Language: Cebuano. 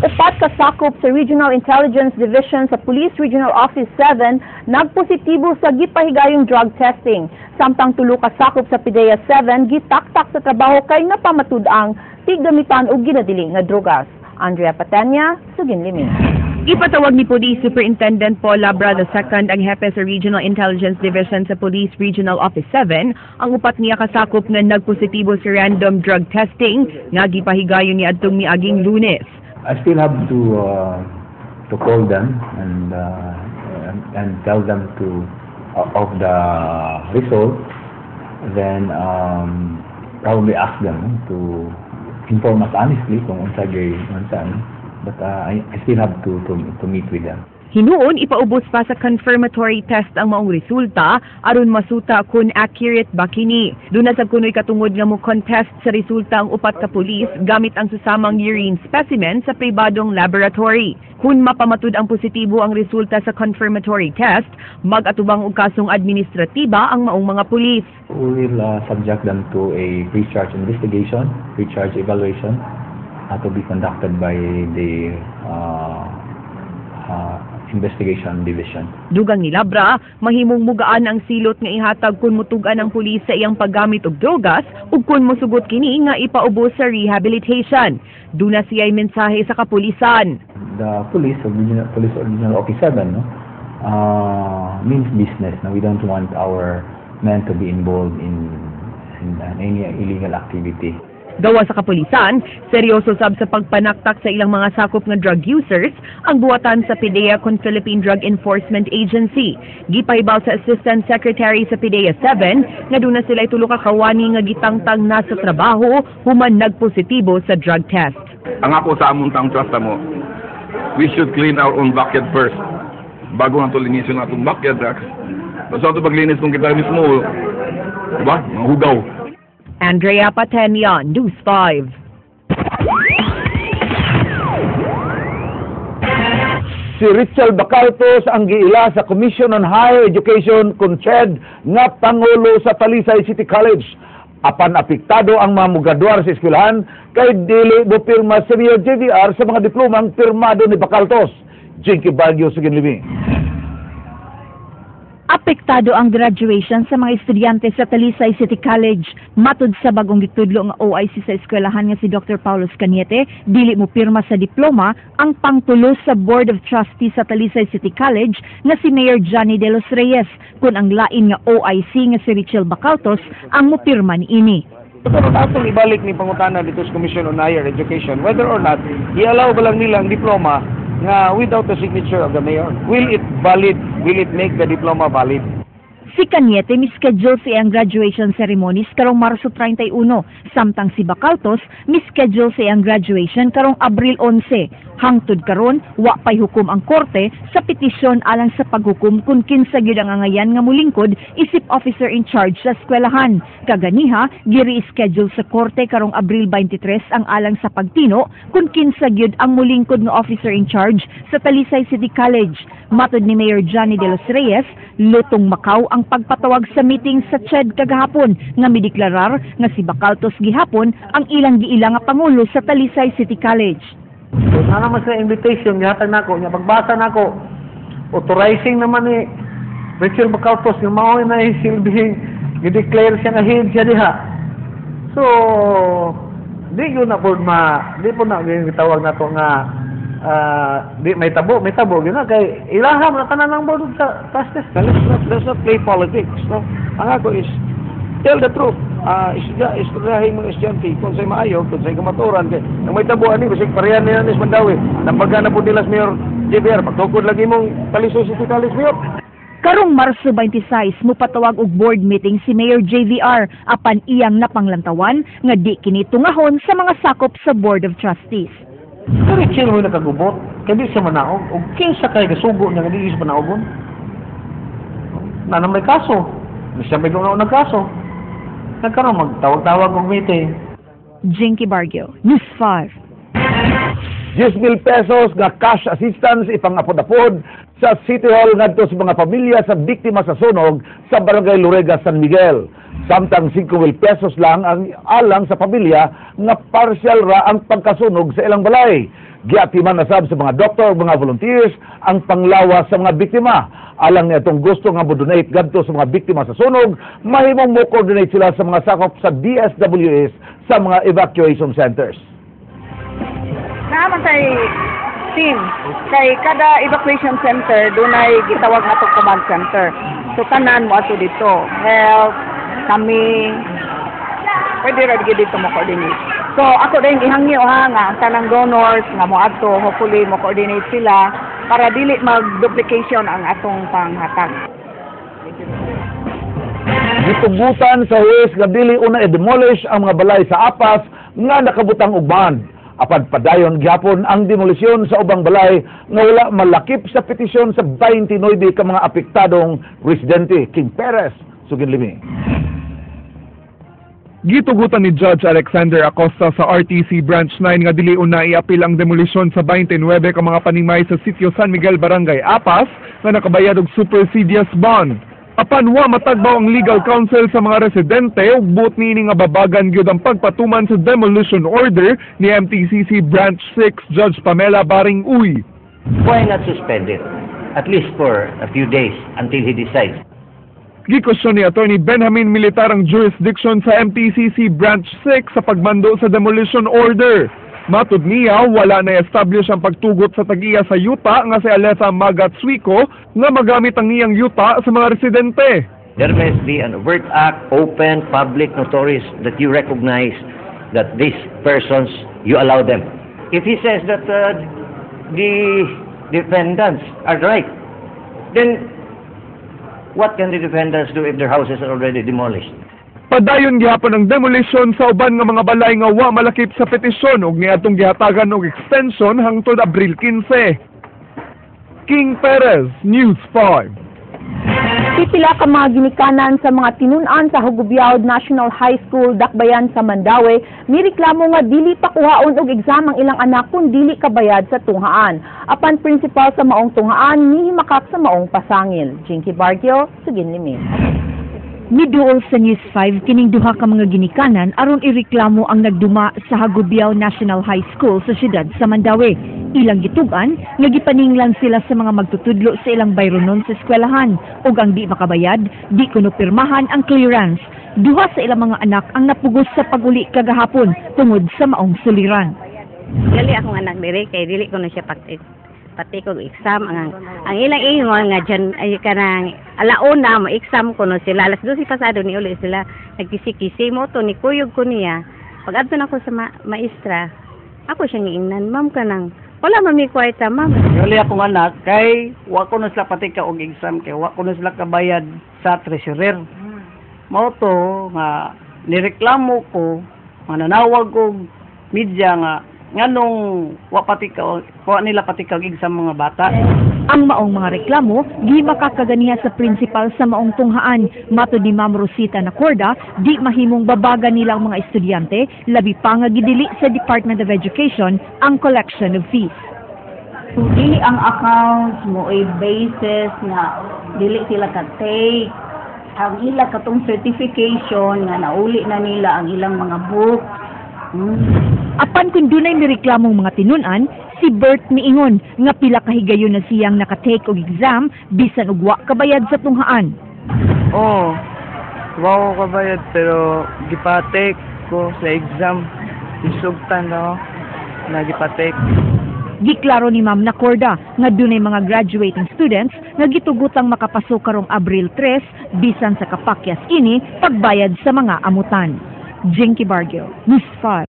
Upat ka sakop sa Regional Intelligence Division sa Police Regional Office 7 nagpositibo sa gipahigayong drug testing. Samtang tulo ka sakop sa PDEA 7 gitaktak sa trabaho kay napamatud-ang tiggamitan og ginadili nga drogas. Andrea Patanya, Sugin Limi. Ipatawag ni Police Superintendent Paul Labra II ang hepe sa Regional Intelligence Division sa Police Regional Office 7 ang upat niya kasakop nga nagpositibo sa random drug testing nga gipahigayon ni adtong miaging Lunes. I still have to call them and tell them to of the result. Then probably ask them to inform us honestly kung unsa gay unsa, no? But I still have to meet with them. Hinuon ipaubos pa sa confirmatory test ang maong resulta aron masuta kung accurate ba kini. Duna sa kunoy katungod nga mo contest sa resulta ang upat ka pulis gamit ang susamang urine specimen sa pribadong laboratory. Kung mapamatud ang positibo ang resulta sa confirmatory test, mag-atubang og kasong administratiba ang maong mga pulis. We will subject them to a pre-charge investigation, pre-charge evaluation to be conducted by the investigation division. Dugang ni Labra, mahimong mugaan ang silot nga ihatag kung mutugan ang pulis sa iyang paggamit og drogas ug kung mosugot kini nga ipaubos sa rehabilitation. Duna siya'y mensahe sa kapulisan. The police of Regional Police Regional Office 7, no, means business. Now we don't want our men to be involved in any illegal activity. Gawa sa kapulisan, seryoso sab sa pagpanaktak sa ilang mga sakop nga drug users ang buwatan sa PDEA kon Philippine Drug Enforcement Agency. Gipahibaw sa Assistant Secretary sa PDEA 7 nga duna sila tulo ka kawani nga gitangtang na sa trabaho human nagpositibo sa drug test. Ang ako sa among taong trust mo, we should clean our own backyard first. Bago nato linisin atong backyard. So ato paglinis kung kita mismo, di ba? Mga hugaw. Andrea Patenia, News 5. Si Richard Bacaltos ang giila sa Commission on Higher Education kun CHED nga Pangulo sa Talisay City College. Apan apektado ang mga mugraduar sa eskwelahan kay dili mo pirma si Mayor JVR sa mga diplomang pirmado ni Bacaltos. Jinky Baguio, Sugin Limi. Apektado ang graduation sa mga estudyante sa Talisay City College. Matud sa bagong gitudlo nga OIC sa eskwelahan nga si Dr. Paulo Cañete, dili mo pirma sa diploma ang pangtulo sa Board of Trustees sa Talisay City College nga si Mayor Johnny De Los Reyes, kun ang lain nga OIC nga si Richel Bacaltos ang mopirma niini. Pero atong ibalik ni pangutana dito sa Commission on Higher Education whether or not i-allow ba lang nila ang diploma nga without the signature of the mayor. Will it valid? Will it make the diploma valid? Si Cañete mischedule sa iyang graduation ceremonies karong Marso 31, samtang si Bacaltos mischedule sa iyang graduation karong Abril 11. Hangtod karon, wa pay hukom ang korte sa petisyon alang sa paghukom kung kinsa gyud ang angayan nga molingkod isip officer in charge sa eskwelahan. Kaganiha, giri-schedule sa korte karong Abril 23 ang alang sa pagtino kung kinsa gyud ang molingkod nga officer in charge sa Talisay City College. Matod ni Mayor Johnny De Los Reyes, lutong makaw ang pagpatawag sa meeting sa CHED kagahapon nga mideklarar nga si Bacaltos gihapon ang ilang giila nga pangulo sa Talisay City College. So, na naman sila invitation, gihatag nako, nya pagbasa nako, authorizing naman ni Richard Bacaltos, yung mao na silbing gi-declare siya nga head siya diha. So, di yun na po ma, di po na yung gitawag nato nga di may tabo, yun na kay ilaham na tanan ng board sa trustees. Let's not play politics, no? Ang ako is tell the truth. Istoryahin mga estudyante kung sa'y maayo, kung sa'y kamaturan kay nang may tabo ani bisig parehan nila ni Mandawi. Nambaga na po nila sa Mayor JBR, pagtukod lagi mong Talisay City College Mayor. Karong Marso 26, mopatawag og board meeting si Mayor JVR apan iyang napanglantawan nga di kini tungahon sa mga sakop sa Board of Trustees. Pero chill mo nakagubot, kay di siya manaog, og kinsa kay gasugo niya nga di siya manaogon. Na na may kaso, di siya may guna nagkaso. Nagkaroon magtawag-tawag og meeting. Jinky Barrio, News 5. 10,000 pesos nga cash assistance ipangapod-apod sa City Hall ngadto sa mga pamilya sa biktima sa sunog sa Barangay Lorega, San Miguel. Samtang 5,000 pesos lang ang alang sa pamilya nga partial ra ang pagkasunog sa ilang balay. Giatiman na sab sa mga doktor ug mga volunteers ang panglawas sa mga biktima. Alang niadtong gusto nga mo-donate gadto sa mga biktima sa sunog, mahimong mo coordinate sila sa mga sakop sa DSWS sa mga evacuation centers. Naa man tay team kay kada evacuation center dunay gitawag nga atong command center. So tanan mo ato dito. Health, kami pwede ra gid dito mo coordinate. So ako din ihangyo ha nga ang tanang donors nga mo adto, hopefully mo coordinate sila para dili mag-duplication ang atong panghatag. Gitugutan sa huwes nga dili una i-demolish ang mga balay sa Apas nga nakabutang og bond. Apan padayon gyapon ang demolisyon sa ubang balay nga wala malakip sa petisyon sa 29 ka mga apektadong residente. King Perez, Sugin Limi. Gitugutan ni Judge Alexander Acosta sa RTC Branch 9 nga dili una iapil ang demolisyon sa 29 ka mga panimay sa Sitio San Miguel, Barangay Apas nga nakabayad og supersedious bond. Apan wa matagbaw ang legal counsel sa mga residente ug buot niini nga babagan gyud ang pagpatuman sa demolition order ni MTCC Branch 6 Judge Pamela Baring Uy. Why not suspend it? At least for a few days until he decides. Gikusyon ni Attorney Benjamin Militar ang jurisdiction sa MTCC Branch 6 sa pagmando sa demolition order. Matud niya, wala na establish ang pagtugot sa tag-iya sa yuta nga si Aletha Magat Suico nga magamit ang iyang yuta sa mga residente. There must be an overt act, open, public, notorious, that you recognize that these persons, you allow them. If he says that the defendants are right, then what can the defendants do if their houses are already demolished? Padayon gihapon ang demolition sa uban nga mga balay nga wa malakip sa petisyon ug niadtong gihatagan og extension hangtod Abril 15. King Perez, News 5. Pipila ka mga ginikanan sa mga tinun-an sa Jagubiaud National High School, Dakbayan sa Mandaue, mireklamo nga dili pa kuhaon og exam ang ilang anak kung dili kabayad sa tunghaan. Apan principal sa maong tunghaan nihimakak sa maong pasangil. Jinky Bargio, Sugin Limi. Miduol sa News 5 kining duha ka mga ginikanan aron ireklamo ang nagduma sa Jagubiaud National High School sa siyudad sa Mandaue. Ilang gitug-an nga gipaninglan sila sa mga magtutudlo sa ilang bayronon sa eskwelahan ug ang di makabayad, di kuno pirmahan ang clearance. Duha sa ilang mga anak ang napugos sa paguli kagahapon tungod sa maong suliran. Gali akong anak diri kay dili ko na siya pati ko exam ang ilang ingon nga dyan ay kanang alauna mo exam ko no sila, alas 12 pasado ni uli sila, nagkisi-kisi mo to ni kuyog ko niya. Pag adto na ko sa maestra, ako siyang giingnan, "Ma'am, kanang wala man mi kwarta, ma'am." Yuli akong anak kay wa ko na sila patika og exam kay wa ko na sila kabayad sa treasurer. Mao to nga nireklamo ko nga nanawag og media nga nganong wa nila patika og exam mga bata. Ang maong mga reklamo gimakakaganiha sa principal sa maong tunghaan. Matod ni Ma'am Rosita Nacorda, di mahimong babaga nila ang mga estudyante, labi pa nga gidili sa Department of Education ang collection of fees. Dili ang accounts mo ay basis nga dili sila ka-take ang ila katong certification nga nauli na nila ang ilang mga books. Apan kung dunay mireklamong mga tinun-an, si Bert miingon nga pila ka higayon na siyang nakatake og exam bisan og wa kabayad sa tunghaan. Oo. Wa ko kabayad pero gipatake ko sa exam. Isugtan ako na gipatake. Giklaro ni Ma'am Nacorda nga dunay mga graduating students nga gitugutang makapasok karong Abril 3 bisan sa kapakyas kini pagbayad sa mga amutan. Jinky Bargio, News 5.